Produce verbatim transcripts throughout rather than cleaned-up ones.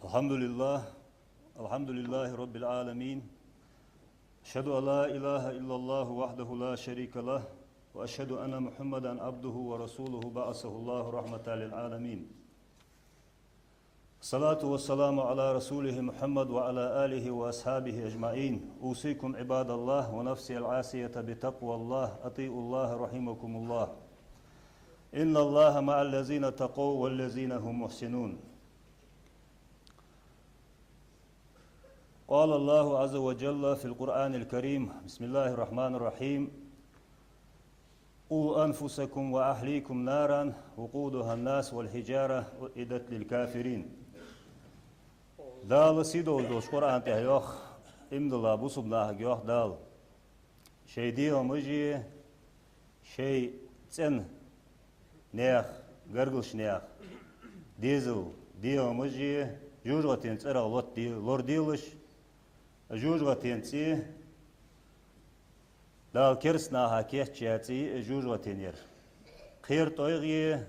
الحمد لله. الحمد لله رب العالمين. أشهد أن لا إله إلا الله وحده لا شريك له، وأشهد أن محمدا عبده ورسوله، بعثه الله رحمة للعالمين. الصلاة والسلام على رسوله محمد وعلى آله وأصحابه أجمعين. أوصيكم عباد الله ونفسي العاصية بتقوى الله. أطيعوا الله رحمكم الله. إن الله مع الذين اتقوا والذين هم محسنون. قال الله عز وجل في القرآن الكريم: بسم الله الرحمن الرحيم. قوا أنفسكم وأهليكم نارا وقودها الناس والحجارة أعدت للكافرين. Дала сийдолаш долча Къуръан тӀа йоах, иман дилла бусалба нахага йоах Дала: шоай дегӀамаши, шоай цӀен наьха, гаргалча наьха дезал, дегӀамаши жожагӀатен цӀерах лота де-, лораделаш, жожагӀатен цӀи, Дала кераста наха кийчъяь цӀи я жожагӀатен ер. Кхера тӀайгӀеи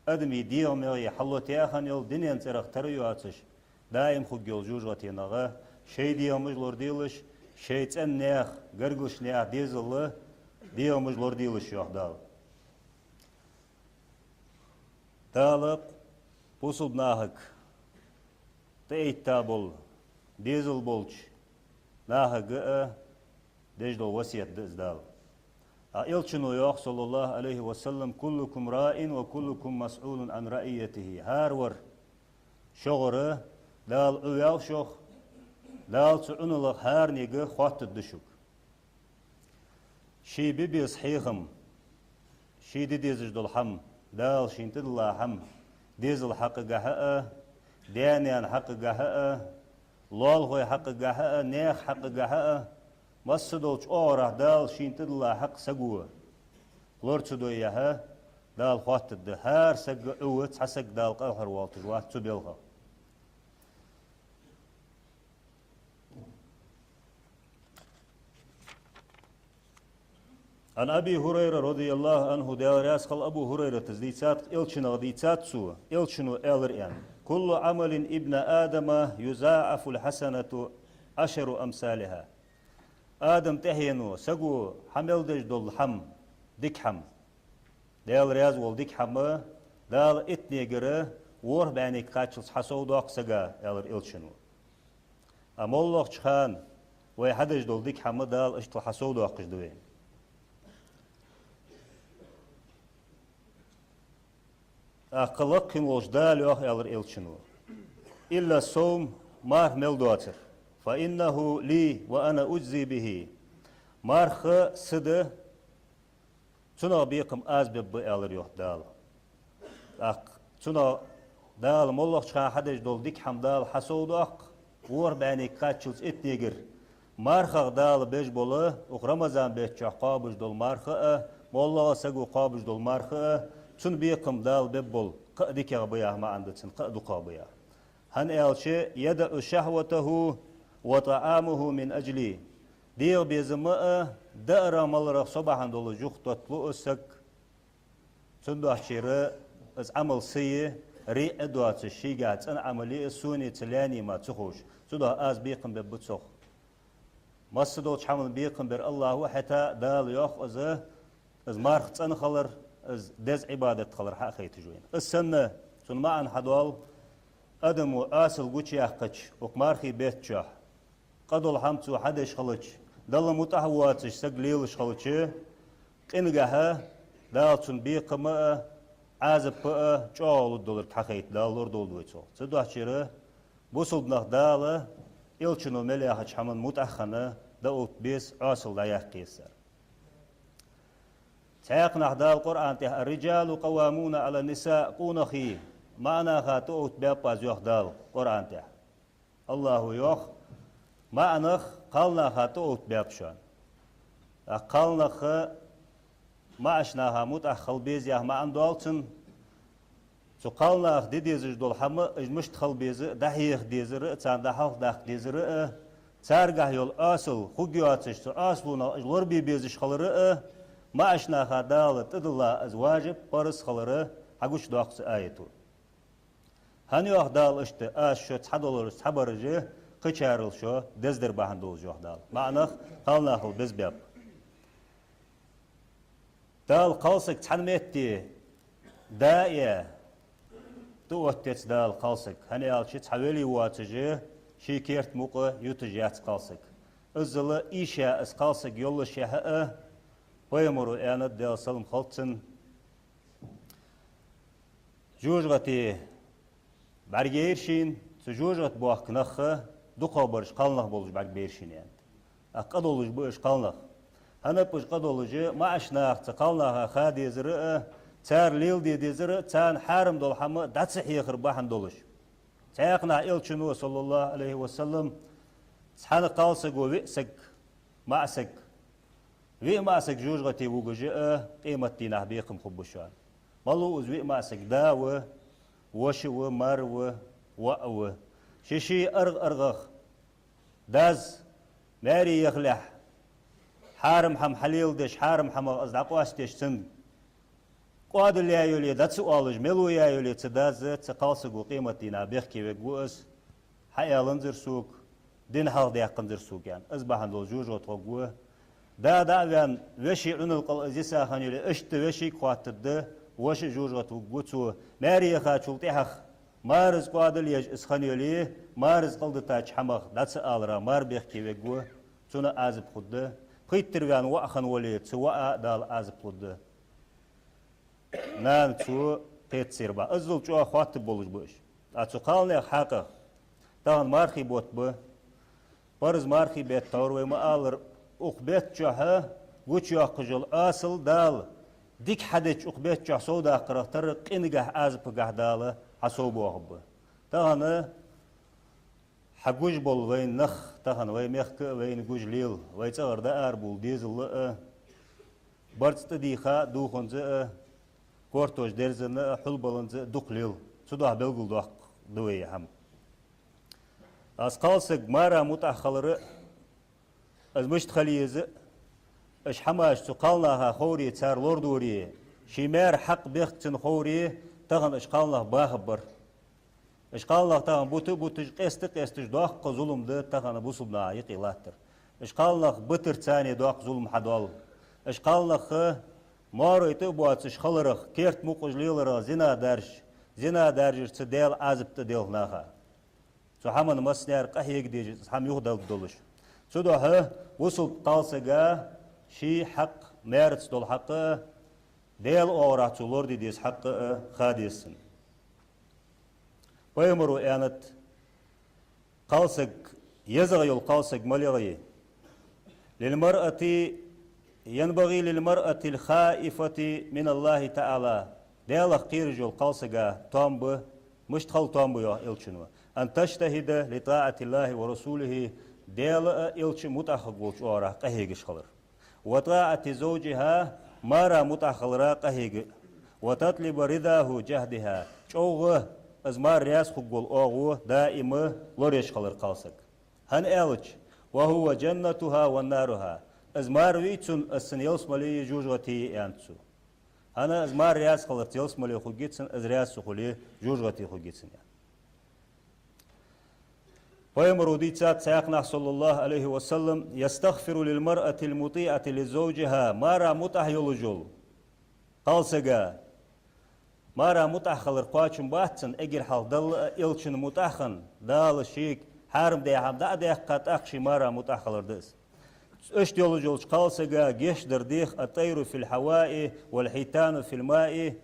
адамий дегӀамеи хьаллотаяь хинна йола, дунен цӀерах тара йоацаш, даим хургйола жожагӀатенах шоай дегӀамаш лораделаш, шоай цӀен наьха, гаргалча наьха дезала дегӀамаш лораделаш, йоах Дала. Дала бусалба нахага тӀаэтта бола дезал болча нахага а деш дола васкет да из Дала. А Элчано йоах, صلى الله عليه وسلم: كلكم راع وكلكم مسؤول عن رعيته. ХӀара вар шогӀара, Дала Ӏу ваьв шох, Дала цу Ӏуналах хӀаранега хоаттаргда шуга. Ший бе беза хьехам, ший де дезаш дола хӀама, Дала шийна тӀадилла хӀама, дезала хьакъагахьа а, даь-наьна хьакъагахьа а, лоалахой хьакъагахьа а, наьха хьакъагахьа а, массадолча оагӀорахьа Дала шийна тӀадилла хьакъ саго лора ца дойя, Дала хоаттаргда. ХӀара сага Ӏу ва, цхьа саг Дала къахьарвоалийташ вац цу балхах. عن أبي هريرة رضي الله عنه, Даьла раьза хилва Абу ХӀурайрата, дийцад, Элчанах дийцад цо, Элчано аьлар аьнна: كل عمل ابن آدم يضاعف الحسنة عشر أمثالها. Адама тӀехьено, саго хьа мел деш дола хӀама, дика хӀама, Даьла раьза вола дика хӀама Дала иттанегара ворхӀ бӀаьннега кхаччалца хьасовдоаккх сага, аьлар Элчано. А моллагӀча хана вай хьадеш дола дика хӀама Дала иштта хьасовдоаккхаш да вайна. ТӀаккха лакхе волча Дала йоах, аьлар Элчано: إلا الصوم, марха мел доацар, فإنه لي وأنا أجزي به. Марха са да, цунах бекхам аз бергба, аьлар йоах Дала. ТӀаккха цунах Дала моллагӀча хана хьадеш дола дика хӀама Дала хьасовдоаккх ворхӀ бӀаьннега кхаччалца иттанегара. Мархах Дала беш бола, укх Рамазан бетта чухь кхоабаш дола марха а, моллагӀа саго кхоабаш дола марха а, цун бекхам Дала бергбола кхы а дикагӀа ба яха маӀан да цун, кхы а дукхагӀа ба яха. ХӀана аьлча: يدع شهوته وطعامه من أجلي. ДегӀа безам а, даарах-маларах со бахьан долаш юхатотталу из саг. Цудухьа шера из Ӏамал сай, риъ а доацаш, шийгахьа цӀена Ӏамал я из, сона ца лаьннай ма ца ховш. Цудухьа аз бекхам бергба цох. Массадолча хӀаман бекхам бер АллахӀ ва, хӀаьта Дала йоах из, из марха цӀена хилар, из деза Ӏибадат хилар хьахайташ вайна. Из санна, цун маӀан хьадоал, адамо Ӏоасал гучаяьккхача укх мархий бетта чухь, къа дола хӀама цо хьадеш хилча, Далла мутӀахьа воацаш саг лелаш хилча, къингахьа Дала цун бекхам а, Ӏазап а чӀоагӀа лургдолга хьахайт Дала, лорадолда вай цох. Цудухьа шера бусалба нах Дала, Элчано мел яхача хӀаман мутӀахьа хинна, дӀаотта беза, Ӏоасал дӀаяккха еза цар. Цхьаькханахьа Дала Къуръан тӀа: الرجال قوامون على النساء, къонахий маӀа наха тӀаоттабаьб аз, йоах Дала Къуръан тӀа. АллахӀо йоах: маӀа нах кхалнаха тӀаоттабаьб шоана. ТӀаккха кхалнах маӀача наха мутӀахьа хила беза яха маӀан доал цун. Цу кхалнаха де дезаш дола хӀама, уж мишта хила беза а, дӀахьеха дезар а, царна дӀахьалхадаккха дезар а, царгахьа йола Ӏоасал хургйоацаш, цу Ӏоасалонах уж лорабе безаш хилар а, маӀача наха Дала тӀадилла из важиб, парз хилар хьагучадоаккх цу аято. ХӀана йоах Дала иштта? Аз шо цхьа долаш, цхьа бараш, кхычарел шо дездар бахьан долаш, йоах Дала. МаӀанах, кхалнахал безбаьб. Дала кхалсаг цхьан метте да а яь, тӀаоттадаьд Дала кхалсаг. ХӀана аьлча, цхьа вели воацаш, ший керта мукъа юташ яц кхалсаг. Иззал ийша из кхалсаг йоллашехьа а, пайхамара аьннад, Даьла салам хилда цунна, жожагӀате бӀаргаяйра шийна, цу жожагӀате боахка нах дукхагӀбараш кхалнах болаш бӀаргабайра шийна, аьннад. ТӀаккха къа долаш ба уж кхалнах. ХӀана ба уж къа долаш? МаӀача наха цу кхалнаха ха дезар а, цар леладе дезар а, царна хьарам дола хӀама дӀа ца хьехар бахьан долаш. Цхьаькханахьа Элчано, саллаллахӀу Ӏалайхи ва саллам, цхьан кхалсаго виъ саг, маӀа саг, виъ маӀа саг жожагӀате вугаш а, къематдийнахьа бекхам хургба шоана. Малув из виъ маӀа саг? Да ва, воша ва, мар ва, воӀ ва. Ший-ший аргӀа-аргӀах дас маьре яхалехь, хьарам хӀама хьалеладеш, хьарам хӀамах из дӀакъоастадеш, цунга къоадал яь йоле дӀа ца оалаш, мел ва яь йоле цу дас, цу кхалсаго къематдийнахьа бехке вергва из. Хьааьннзар сога, дин хьалхадаьккханзар сога, аьнна. Из бахьан долаш жожагӀате хургва. Да дӀа а ваьнна, веший Ӏуналкъал из йиса хинна йоле, иштта вешийга хоаттаргда, воша жожагӀате вугва цо. Маьре яхачул тӀехьагӀа мараз къоадал еш из хинна йоле, мараз кӀалдитача хӀамах дӀа ца аларах мар бехке вергва, цунна Ӏазап хургда. Пхийттара ваьнна воӀ хинна вале, цу воӀа Дала Ӏазап лургда. Нана цо кхетацар ба. Иззал чӀоагӀа хоаттаргболаш ба уж. ТӀаккха цу кхалнаьха хьакъехьа, тахан мархий бутт ба, парз мархий бетта товр вай ма аллара, укх бетта чухь гучайоаккхаш йола Ӏасал Дала дика хьадеча укх бетта чухь совдаккхарах тара къинагахьа, Ӏазапагахьа Дала хьасовбоахаргба. Тахан хьагуш бола вайна нах, тахан вай мехка а вайна гуш лела, вай цӀагӀара дӀаарабувла дезал а, барзкъа тӀадийха дувханза а, кортош дерзанна а, хьулбаланза а дукха лела. Цудухьа белгалдоаккхаргда вай из хӀама. Из кхалсаг мара мутӀахьа хилар, из мишта хила еза, уж хӀамаш цу кхалнаха ховре, цар лорадоре, ший маьра хьакъ бехк цунна ховре, тахан уж кхалнах бахаргбар. Уж кхалнах тахан бута а буташ, къеста а къесташ, доккха зулам да тахан бусалба наха юкъе латтар. Уж кхалнах битарца царна доккха зулам хьадоал. Уж кхалнах маьре тӀа а боацаш хиларах, керта мукъаш леларах, зина даржаш, зина даржарца Даьла Ӏазап тӀаделх наха. Цу хӀаман массанена къахьега дезаш, из хӀама юхадалургдолаш. Цудухьа бусалба кхалсага ший хьакъ, маьраца дола хьакъ а, Даьла оагӀорахьа цо лораде деза хьакъ а ха деза цунна. Пайхамара аьннад, кхалсаг, езагӀа йола кхалсаг малагӀа я: للمرأة، ينبغي للمرأة الخائفة من الله تعالى. Даьлах кхераш йола кхалсага тоам ба, мишта хила тоам ба, йоах Элчано: أن تجتهد لطاعة الله ورسوله, Даьла а Элча а мутӀахьа хургволча оагӀорахьа къахьегаш хилар. وطاعة زوجها, мара мутӀахьа хилара къахьега. وتطلب رضاه بجهدها, чӀоагӀа из мар раьза хургвола оагӀув даим лораеш хилар кхалсаг. ХӀана аьлча: وهو جنتها ونارها, из мар вий цун, из цун ялсмалеи жожагӀатеи я, аьннад цо. ХӀана, из мар раьза хиларца ялсмале хургья цун, из раьза ца хуле жожагӀате хургья цун, аьнна. Пайхамара дийцад цхьаькханахьа, صلى الله عليه وسلم: يستغفر للمرأة المطيعة لزوجها, мара мутӀахьа йолаш йола кхалсага, мара мутӀахьа хилар кхоачам бац цунна, эггара хьалха Далла а Элчана а мутӀахьа хинна, Дала шийга хьарам даь хӀама дӀа а даьккха, тӀаккха ший мара мутӀахьа хилар да из. Иштта йолаш йолча кхалсага гешт дар дех: الطير في الهواء والحيتان في الماء,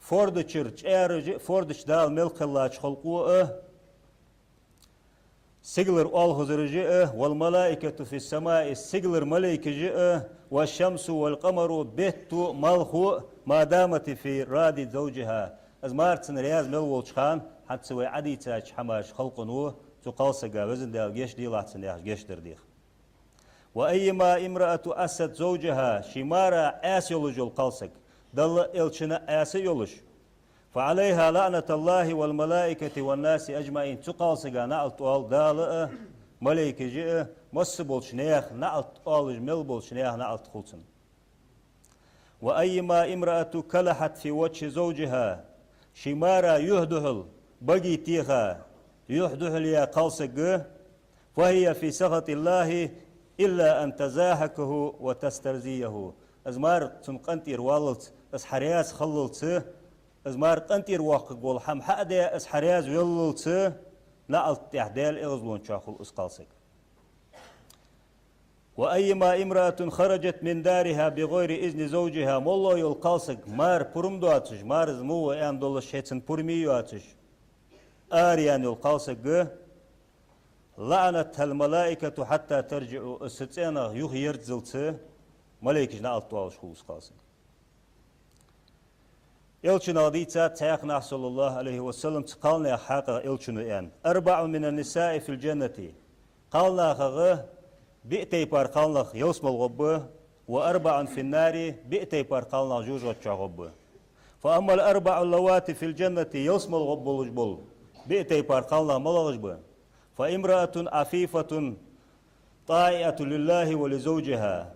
форда чура чкъаьраш а, форда чу Дала мел кхеллача халкъо а, сигалара оалхазараш а, والملائكة في السماء, сигалара малайкаш а, والشمس والقمر, бетто а, малхо а, ما دامت في رضا زوجها. Из мар цунна раьза мел волча хана, хӀанз вай Ӏадийцача хӀамаша халкъо цу кхалсага, Везан Даьла, гешт делахь цунна, яхаш гешт дар дех. وأيما امرأة عصت زوجها, ший мара Ӏаьса йолаш йола кхалсаг, Далла а Элчана а Ӏаьса йолаш, فعليها لعنة الله والملائكة والناس أجمعين, цу кхалсага наӀалт оал Дала а, малайкаша а, масса болча наьха наӀалт оалаш мел болча наьха наӀалт хул цунна. وأيما امرأة كلحت في وجه زوجها, ший мара юхь духьал баге теха, юхь духьале яь кхалсаг, فهي في سخط الله إلا أن تضاحكه وتسترضيه. Из мар цун къинтӀера валлалца, из хьараьза хиллалца, из мар къинтӀера воаккхаргвола хӀама хьа а даь, из хьараьза веллалца, наӀалт тӀехь Даьла эгӀазлончоа хул из кхалсаг. وأيما امرأة خرجت من دارها بغير إذن زوجها, моллагӀа йола кхалсаг, мар пурам доацаш, мар из ма во аьнна долаш, хӀаьта цун пурам а йоацаш, араяьнна йола кхалсаг, لعنتها الملائكة حتى ترجع, из цӀенах юхаерззалца малейкаш наӀалт оалаш хул из кхалсаг. Элчанах дийцад цхьаькханахьа, صلى الله عليه وسلم, цу кхалнаьха хьакъехьа Элчано аьнна: أربع من النساء في الجنة. Кхалнахах биъ тайпара кхалнах ялсмала гӀоргба, وأربع في النار, биъ тайпара кхалнах жожагӀатечохь гӀоргба. فأما الأربع اللواتي في الجنة, ялсмала гӀоргболаш бола биъ тайпара кхалнах малагӀаш ба? فامرأة عفيفة طائعة لله ولزوجها.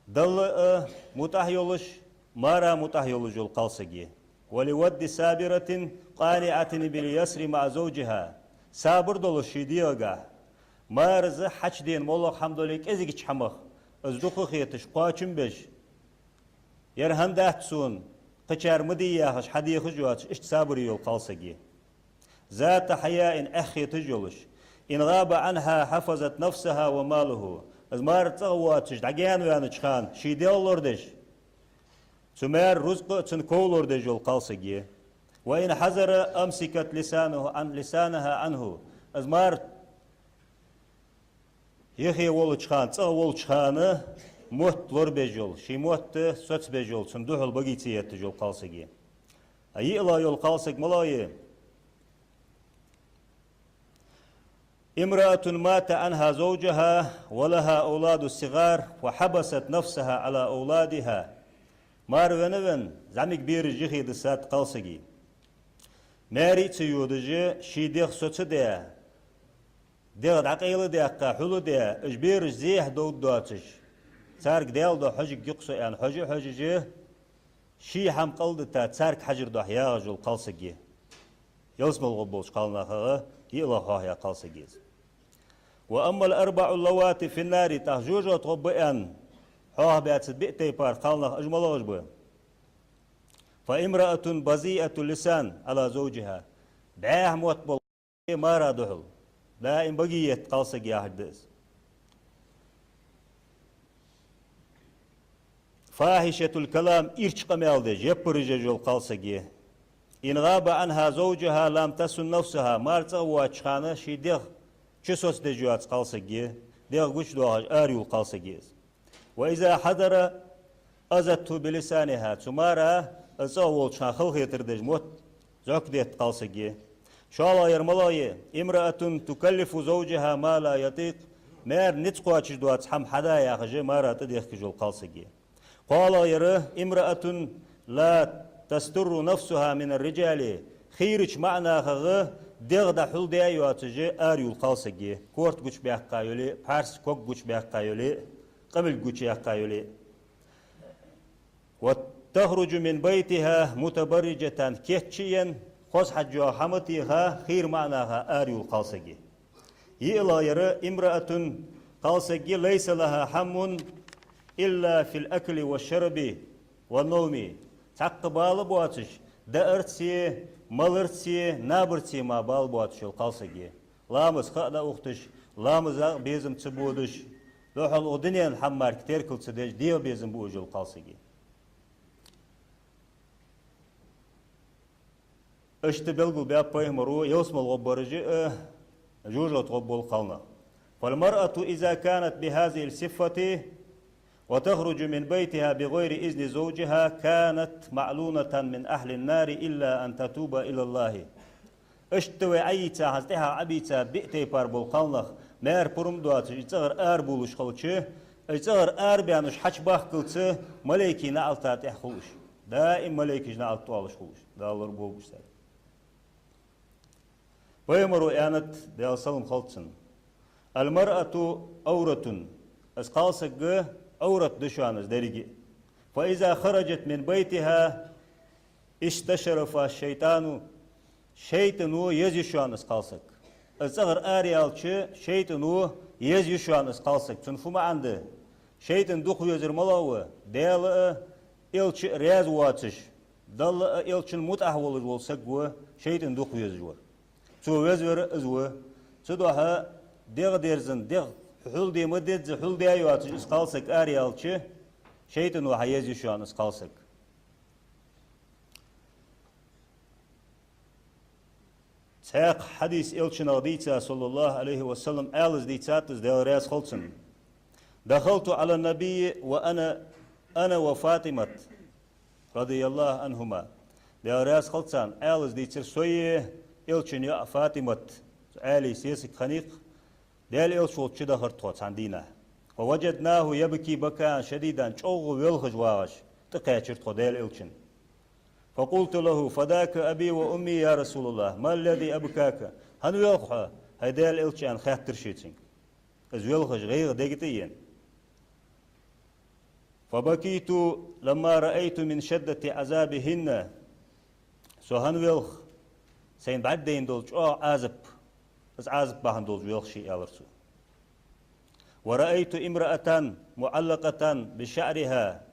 Далла а мутӀахь йолаш, мара а мутӀахь йолаш йола кхалсаг я. ولود صابرة قانعة باليسر مع زوجها. Сабар долаш ший дегӀагахь, мараз хьачудена моллагӀа хӀама дале а кӀезигача хӀамах, из дукха хеташ, кхоачам беш, ер хӀама дац сона, кхычар ма де яхаш, хьадехаш йоацаш, иштта сабаре йола кхалсаг я. ذات حياء, эхь хеташ йолаш. إن غاب عنها حفظت نفسها وماله. Из мар цӀагӀа воацаш дӀагаьна ваьннача хана ший дегӀ лорадеш, цу маьра рузкъа а цун ков лорадеш йола кхалсаг я. وإن حضر أمسكت لسانه عن، لسانها عنه. Из мар юхе волча хана, цӀагӀа волча хана мотт лорабеш йола, ший мотт соцабеш йола, цун духьал баге ца етташ йола кхалсаг я. ЙиълагӀа йола кхалсаг малагӀа я? امرأة مات عنها زوجها ولها أولاد صغار فحبست نفسها على أولادها. Мар вена-вена, зӀамига бераш юхе диссад кхалсага. Маьре а ца йодаш, ший дегӀ соцадаь, дегӀ дӀакъайладаьккха, хьулдаь, уж бераш зехьа довргдоацаш, царга Даьла духьа хьожаргья-кх со аьнна, хьожа а хьожаш, ший хӀама кӀалдита, царга хьажар духьа ягӀаш йола кхалсаг я. Ялсмала гӀоргболча кхалнахах йиълагӀа хьоахаяь кхалсаг я из. وأما الأربع اللواتي في النار, тӀаккха жожагӀате гӀоргба аьнна хьоахабаьча биъ тайпара кхалнах уж малагӀаш ба? فامرأة بذيئة اللسان على زوجها. БӀаьха мотт бола мара духьал даим баге етта кхалсаг яхар да из. فاحشة الكلام, ирча къамаьл деш, яппараш еш йола кхалсаг я. إن غاب عنها زوجها لم تصن نفسها, мар цӀагӀа воацача хана ший дегӀ чу соцадеш йоаца кхалсаг я, дегӀ гучадоахаш арайола кхалсаг я из. وإذا حضر أذته بلسانها, цу мара из цӀагӀа волча хана халахетар деш мотт зӀок детта кхалсаг я. ШоллагӀъяр малагӀа я? امرأة تكلف زوجها ما لا يطيق, маьра низ кхоачаш доаца хӀама хьада яхаш, мара тӀадехкаш йола кхалсаг я. КхоалагӀъяр: امرأة لا تستر نفسها من الرجال, хийрача маӀа нахах дегӀ дӀахьулдаь йоацаш арайола кхалсаг я. Корта гучабаьккха йоле а, пхьарс ког гучабаьккха йоле а, къамилг гучаяьккха йоле а. وتخرج من بيتها متبرجة, кийчъенна, хоза хьаж йоаха хӀама теха, хийра маӀа наха арайола кхалсаг я. ЙиълагӀъяр: امرأة, кхалсаг я, ليس لها هم إلا في الأكل والشرب والنوم. Цхьаккха бала боацаш, даарца, маларца, набарца мара бала боацаш йола кхалсаг я. Ламаз ха а дӀаухташ, ламаза а безам ца бодаш, духьал укх дунен хӀама мара теркал ца деш, дегӀа безам буаш йола кхалсаг я. Иштта белгалбаьб пайхамаро ялсмала гӀоргбараш а, жожагӀате гӀоргбола кхалнах. فالمرأة إذا كانت بهذه الصفة وتخرج من بيتها بغير إذن زوجها كانت ملعونة من أهل النار إلا أن تتوب إلى الله. Иштта вай Ӏайийца, хӀанз тӀехьа Ӏабийца биъ тайпара бола кхалнах, маьра пурам доацаш, из цӀагӀара арабувлаш хилча, из цӀагӀара арабаьнна уж хьачубахкалца, малейкий наӀалта тӀехь хул уж. Даим малейкаш наӀалт оалаш хул уж. Дала лораболба уж царех. Пайхамаро аьннад, Даьла салам хилда цунна: المرأة عورة. Из кхалсаг Ӏоврат да шоана, из деррига а. فإذا خرجت من بيتها استشرفها الشيطان. ШайтӀано еза йиш йоанна из кхалсаг. Из цӀагӀара араяьлча, шайтӀано еза йиш йоанна из кхалсаг. Цун фу маӀан да? ШайтӀан дукха везар малагӀа ва? Даьла а, элча а раьза воацаш, Далла а, элчанна мутӀахьа волаш вола саг ва шайтӀан дукха везаш вар. Цо везавар из ва. Цудухьа дегӀ дерзан, дегӀ хьулде ма дезза, хьулдаь йоацаш из кхалсаг араяьлча, шайтӀано хьаеза йиш йоанна из кхалсаг. Цхьаькха хьадис элчанах дийца, صلى الله عليه وسلم, Ӏаьлас дийцад из, Даьла раьза хилва цунна: «دخلت على النبي وأنا، أنا وفاطمة رضي الله عنهما». Даьла раьза хилва царна, Ӏаьлас дийцар, сои элчан йоӀ ФатӀимат, Ӏаьлий сесаг хиннай-кх, Даьла элча волча чудахар тхо цхьан дийнахьа. «فوجدناه يبكي بكاء شديدا», чӀоагӀа велхаш вагӀаш тӀакхаьчар тхо Даьла элчанна. «فقلت له: فداك أبي وأمي يا رسول الله، ما الذي أبكاك؟» «ХӀана велх хьо, хӀай Даьла элча?» — аьнна хаьттар ше цунга. Из велхаш гӀайгӀа дега тӀа а ена. «فبكيت لما رأيت من شدة عذابهن». Со хӀана велх? Сайна бӀаргадайна дола чӀоагӀа Ӏазап, из Ӏазап бахьан долаш велх ше, аьлар цо. «ورأيت امرأة معلقة بشعرها».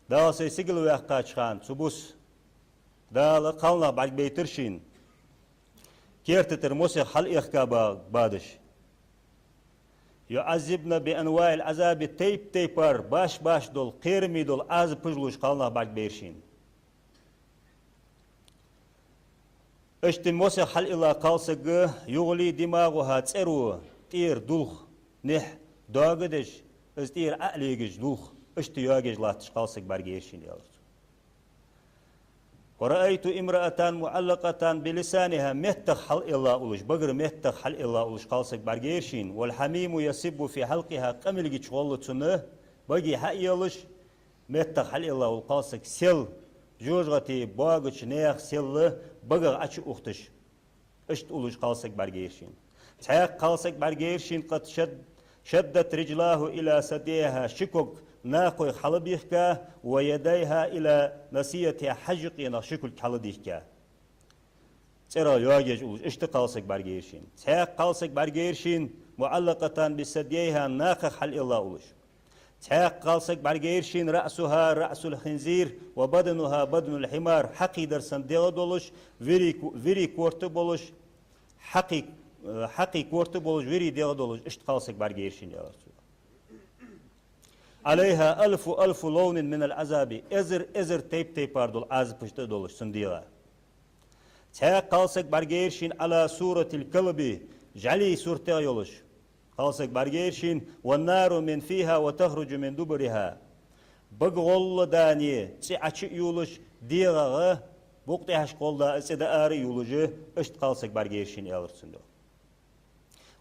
Дала сай сигала ваьккхача хана цу бус Дала кхалнах бӀаргабайтар шийна, керта тӀара мосех хьалъэхка ба-, бадаш. «يعذبن بأنواع العذاب», тайп-тайпара, баш-баш дола, кхераме дола Ӏазапаш луш кхалнах бӀаргабайра шийна. Иштта мосех хьалъилла кхалсаг, «يغلي دماغها», цӀеро тӀера дулх, нехь доагадеш, из тӀера Ӏо а легаш дулх, иштта йоагаш латташ кхалсаг бӀаргайайра шийна, аьлар цо. «ورأيت امرأة معلقة بلسانها», меттах хьалъилла улаш, багара меттах хьалъилла улаш кхалсаг бӀаргайайра шийна, «والحميم يصب في حلقها», къамилгача гӀолла цунна баге хьаелаш, меттах хьалъилла вола кхалсаг сел, жожагӀатен боагача наьха сел багах Ӏочуухташ, иштта улаш кхалсаг бӀаргайайра шийна. Цхьаькха кхалсаг бӀаргайайра шийна, «قد شد-، شدت رجلاه إلى ثدييها», ши ког накхойх хьалбийхка, «ويديها إلى ناصيتها», хьажъюкъенах ши кулг хьалдийхка. ЦӀерах йоагаш улаш, иштта кхалсаг бӀаргайайра шийна. Цхьаькха кхалсаг бӀаргайайра шийна, «معلقة بثدييها», накхах хьалъилла улаш. Цхьаькха кхалсаг бӀаргайайра шийна, «رأسها رأس الخنزير وبدنها بدن الحمار», хьакхий дарсан дегӀ долаш, вирий ко-, вирий корта болаш, хьакхий, э, хьакхий корта болаш, вирий дегӀ долаш, иштта кхалсаг бӀаргайайра шийна, аьлар цо. «عليها ألف ألف لون من العذاب», эзар-эзар тайп-тайпара дола Ӏазапаш тӀа долаш цун дегӀа. Цхьаькха кхалсаг бӀаргайайра шийна, «على صورة الكلب», жӀалий суртагӀа йолаш кхалсаг бӀаргайайра шийна, «والنار من فيها وتخرج من دبرها». Бага гӀолла дани цӀи Ӏочу а юлаш, дегӀагӀа букъ тӀехьашка гӀолла да, из цӀи дӀаара а юлаш, иштта кхалсаг бӀаргайайра шийна, аьлар цунга.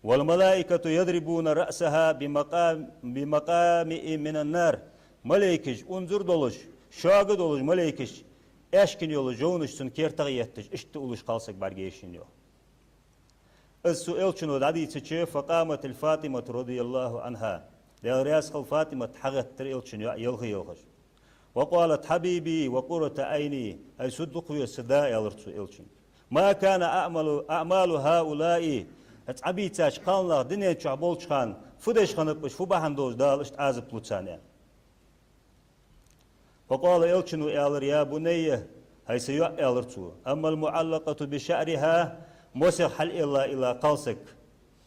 «والملائكة يضربون رأسها بمقام-، بمقامع من النار». Малейкаш, унзара долаш, шога долаш малейкаш, аьшкана йола жовнаш цун кертагӀа етташ, иштта улаш кхалсаг бӀаргайайра шийна, йоах. Из цу элчано дӀадийцача, «فقامت الفاطمة رضي الله عنها», Даьла раьза хилва ФатӀимат хьагӀеттар элчан йоӀ елха-елхаш. «وقالت: حبيبي وقرة عيني», хӀай са дукха веза са да, аьлар цо элчанга. «ما كان أعمال، أعمال هؤلاء», хӀанз Ӏобийцача кхалнаха дунен чу болча хана фу деш хиннаб уж, фу бахьан долаш Дала иштта Ӏазап лу царна, аьнна. «فقال», элчано аьлар: «يا بني», хӀай са йоӀ, аьлар цо, «أما المعلقة بشعرها», мосех хьалъилла-илла кхалсаг,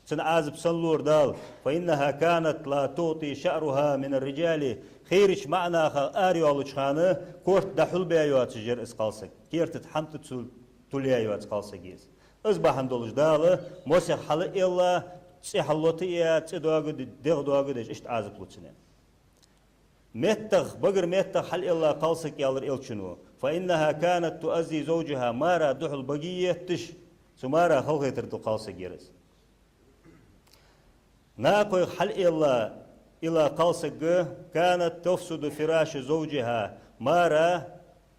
цун Ӏазап санна лора Дала, «فإنها كانت لا تعطي شعرها من الرجال», хийрача маӀа наха арайоалача хана корта дӀахьулбаь йоацаш яр из кхалсаг, керта тӀа хӀама тӀа цул тулаяь йоаца кхалсаг я из. Из бахьан долаш Дала мосех хьалъилла, цӀи хьаллота а яь, цӀи доагад-, дегӀ доагадеш, иштта Ӏазап лу цунна». Меттах, багара меттах хьалъилла кхалсаг, аьлар элчано, «فإنها كانت تؤذي زوجها», мара духьал баге етташ, цу мара халахетар ду кхалсаг яр из. Накхойх хьалъилла, илла кхалсаг, «كانت تفسد فراش زوجها», мара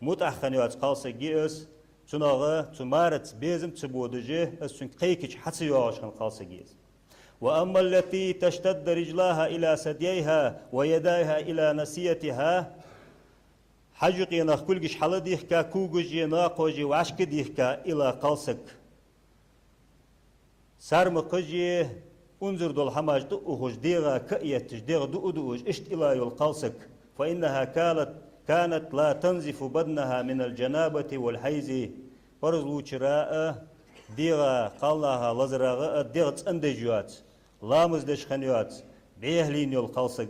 мутӀахьа хинна йоаца кхалсаг я из, цунах, цу мараца безам ца бодаш, из цунга кхайкача хьа ца йоагӀаш хинна кхалсаг я из. «وأما التي تشتد رجلاها إلى ثدييها ويداها إلى ناصيتها», Хьажъюкъенах кулгаш хьалдийхка, когаши накхоши вӀашкадийхка илла кхалсаг. Сармакхаши унзара дола хӀамаш тӀаухаш, дегӀа ка а етташ, дегӀ дуа а дуаш, иштта илла йола кхалсаг. فإنها كانت، كانت لا تنظف بدنها من الجنابة والحيض. Парз лувчара а, дегӀа, кхалнаха лазарах а дегӀ цӀендеш йоаца, ламаз деш хинна йоаца, бӀехалийна йола кхалсаг,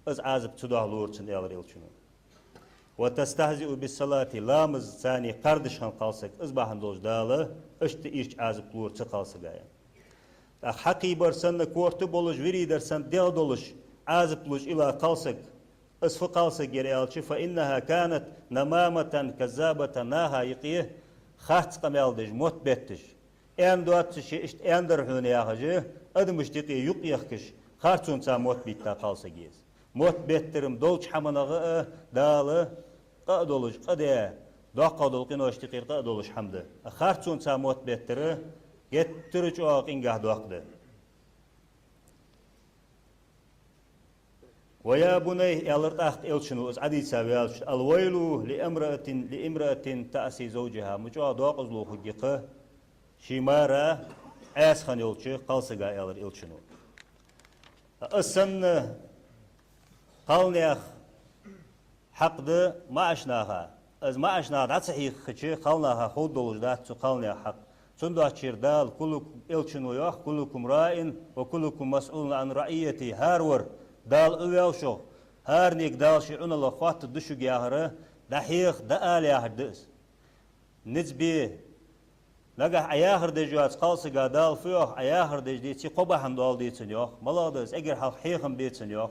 из Ӏазап ца дохьалора цунна, аьлар Элчано. وتستهزئ بالصلاة, ламазаца кхардаш хинна кхалсаг, из бахьан долаш Дала иштта, иштта Ӏазап лора цу кхалсага, аьнна. ТӀаккха хьакхийбар санна корта болаш, виридар санна дегӀ долаш, Ӏазап луш илла кхалсаг, из фу кхалсаг яр аьлча, فإنها كانت نمامة كذابة, наха юкъе харц къамаьл деш, мотт бетташ. Аьнна доацаш, иштта аьннадар хьона яхаш, адамашта юкъе юкъ ехкаш, харцонца мотт бетта кхалсаг я из. Мотт беттар-м долча хӀаманах а Дала къа а долаш, къа даь, доккхагӀа дола къиношта юкъера къа а долаш хӀама да. Харцонца мотт беттар геттара чӀоагӀа къингахьа доккха да. ويا بني, аьлар тӀаккха Элчано, из Ӏадийца ваьлча: الويل لامرأة، لامرأة تعصي زوجها. Ма чӀоагӀа докъазло хургья-кх ший мара Ӏаьса хинна йолча кхалсага, аьлар Элчано. Из санна кхалнаьха хьакъ да маӀача наха. Из маӀача наха дӀа ца хьехача, кхалнаха ховргдолаш дац цу кхалнаьха хьакъ. Цудухьа Дала: كلكم, Элчано йоах: كلكم راع وكلكم مسؤول عن رعيته. ХӀара вар Дала Ӏу ваьв шух, хӀаранега Дала ший Ӏуналлах хоаттаргда шуга яхар, дӀахьеха, дӀаала яхар да из. Низ бе, нагахь Ӏа яхар деш йоаца кхалсага Дала фу йоах, Ӏа яхар деш деце, кхо бахьан дола децан йоах. МалагӀа да из? Эггара хьалха хьехам бецан йоах.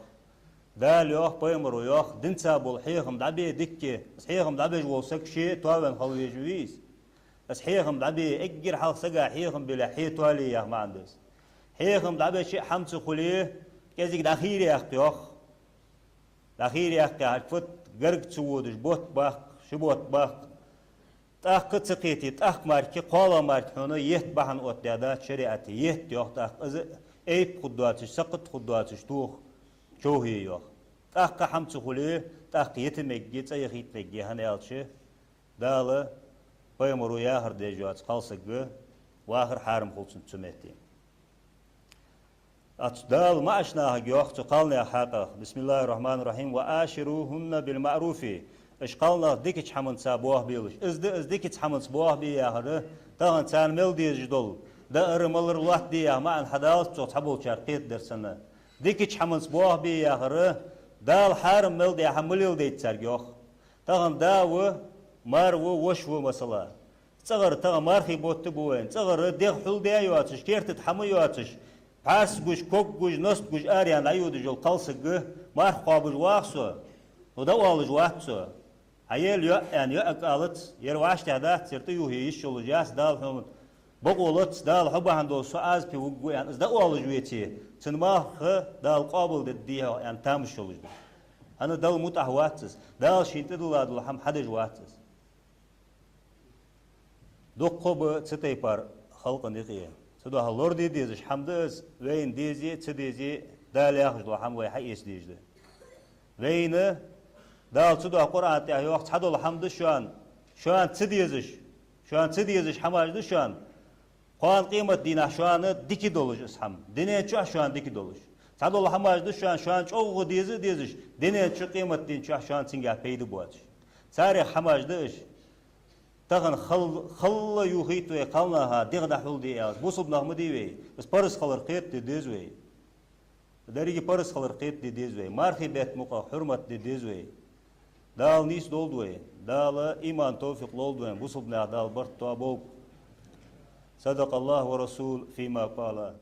Дала йоах, пайхамаро йоах, динца бола хьехам дӀабе дикка. Из хьехам дӀабеш вола саг ше тоаваьнна хила везаш вий из? Из хьехам дӀабе, эггара хьалха сага хьехам беле хье тоале яха маӀан да из. Хьехам дӀабеча а хӀама ца хуле, кӀезига дӀахийра яккха йоах. ДӀахийра яккха яхар фуд? Гарга ца водаш, бутт баккха, ши бутт баккха. ТӀаккха ца кхете, тӀаккха мара-кх кхоалагӀа мара-кх хьона етта бахьан оттадаьдац шариӀата. Етта йоах тӀаккха, из айп хургдоацаш, сакхат хургдоацаш тоха човхае йоах. ТӀаккха хӀама ца хуле, тӀаккха йита мегаргья, цӀа яхийта мегаргья, хӀана аьлча Дала, пайхамаро яхар деш йоаца кхалсаг вахар хьарам хул цунна цу метте. Ацу Дала маӀача нахага йоах цу кхалнаьха хьакъах: بسم الله الرحمن الرحيم، وعاشروهن بالمعروف. Уж кхалнах дикача хӀаманца болх белаш. Из да из дикача хӀаманца болх бе яхар, тахан царна мел дезаш дола даар-малар лоаттаде яха маӀан хьадалац цох цхьаболчар кхетадар санна. Дикача хӀаманца болх бе яхар, Дала хьарам мел даь хӀама ма леладайта царга йоах. Тахан да ва, мар ва, воша ва, масала. ЦӀагӀара тахан мархий бутт ба вайна. ЦӀагӀара дегӀ хьулдаь йоацаш, керта тӀа хӀама йоацаш, пхьарс гуш, ког гуш, ност гуш, араяьнна дӀайодаш йола кхалсаг, марха кхоабаш ваха со, хьо дӀаоалаш вац со. Хьаела йоӀ аьнна, йоӀага алац, ер вӀаштӀехьа дац, ер тӀаювхье йиш йолаш яц, Дала хьона бокъо лац, Дала хьо бахьан долаш со Ӏазапе вугаргва аьнна, из дӀаоалаш веце, цун малх Дала къоабалдергдий хьох аьнна тамаш йолаш да. ХӀана, Далла мутӀахь вац из. Дала шийна тӀадилла дола хӀама хьадеш вац из. Дуккха ба цу тайпара халкъа юкъе. Цудухьа лораде дезаш хӀама да из, вайна дезе а, ца дезе а, Дала яхаш дола хӀама вай хьаэца дезаш да. Вайна Дала цудухьа Къуръана тӀа йоах: цхьадола хӀама да шоана, шоана ца дезаш, шоана ца дезаш хӀамаш да шоана, кхоана къематдийнахьа шоана дика долаш из хӀама, дунен чухь шоана дика долаш. Цхьадола хӀамаш да шоана, шоана чӀоагӀа деза а дезаш, дунен чу, къематден чухь шоана цунгахьа пайда боацаш. Царех хӀамаш да уж. Тахан хал-, халла ювхийт вай кхалнаха дегӀ дӀахьулде аьлча, бусалба нах ма дий вай, из парз хилар кхетаде деза вай. Деррига парз хилар кхетаде деза вай. Мархий бетта мукъагӀа хьурмат де деза вай. Дала нийса долда вай. Дала иман, товфикъ лолда вайна. Бусалба наьха Дала барт тоаболба. صدق الله ورسوله فيما قال.